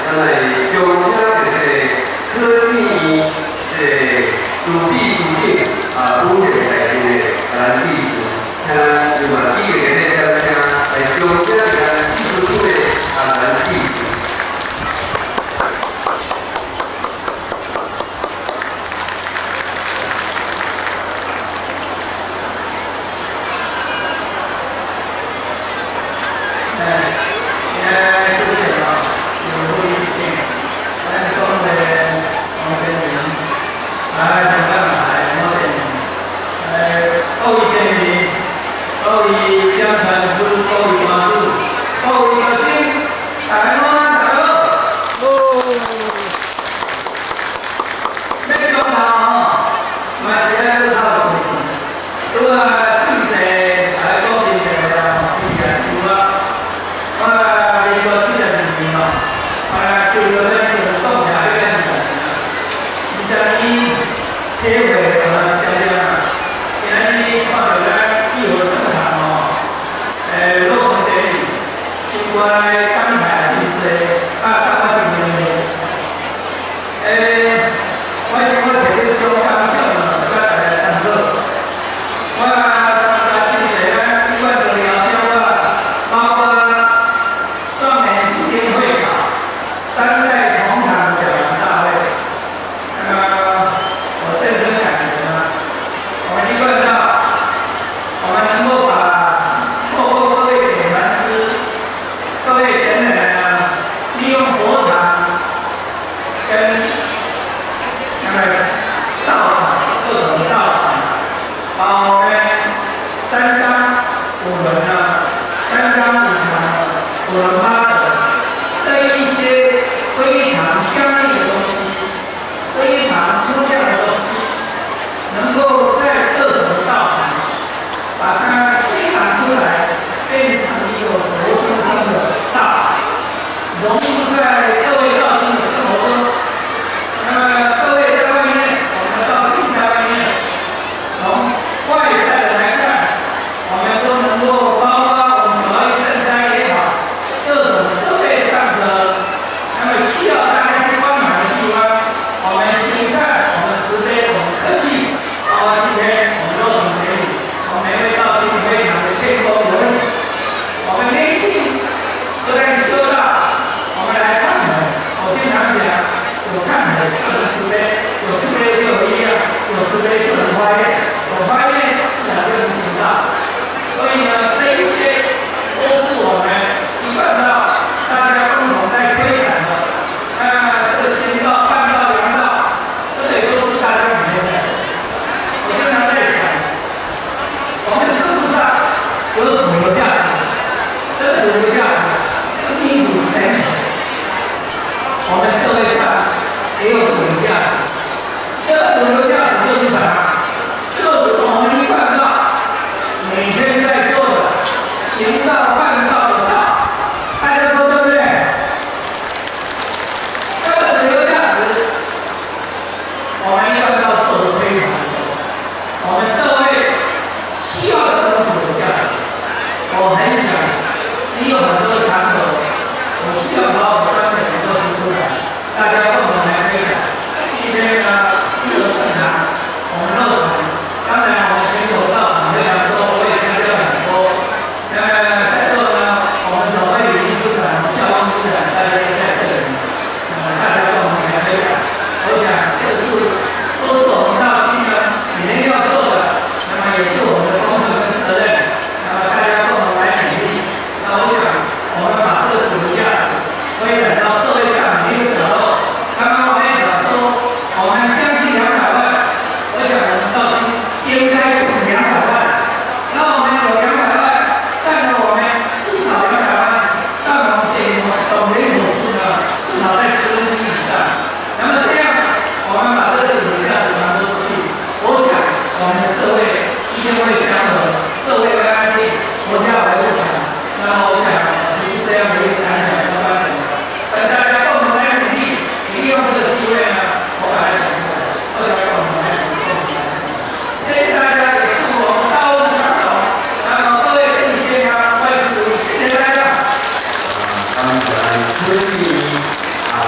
咱來恭請這個科技院這個朱秘書長啊，主任大師的咱致辭，請咱另外幾個人的掌聲來恭請咱秘書長的啊，咱致辭。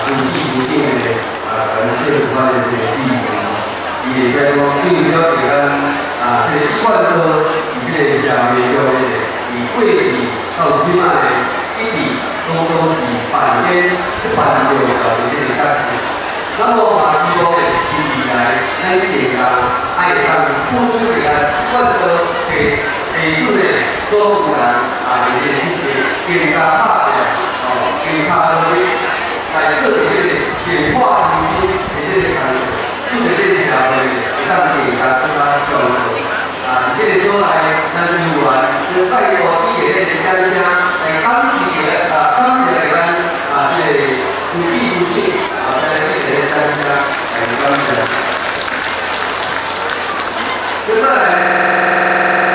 主秘書長的啊，咱這有關的這個意思，伊會使講，因為了解咱啊，這個一貫道佇這個社會上面，佇過去到這擺呢，一直攏是扮演這扮重要的這個角色。那麼嘛，希望呢，佇未來，咱更加愛當付出這個一貫道的地主的所有人啊，這個更加拍拼，哦，更加努力，來做這個簡化民生的這個工作，做這個社會會當更加更加上好。啊，這個所在，咱有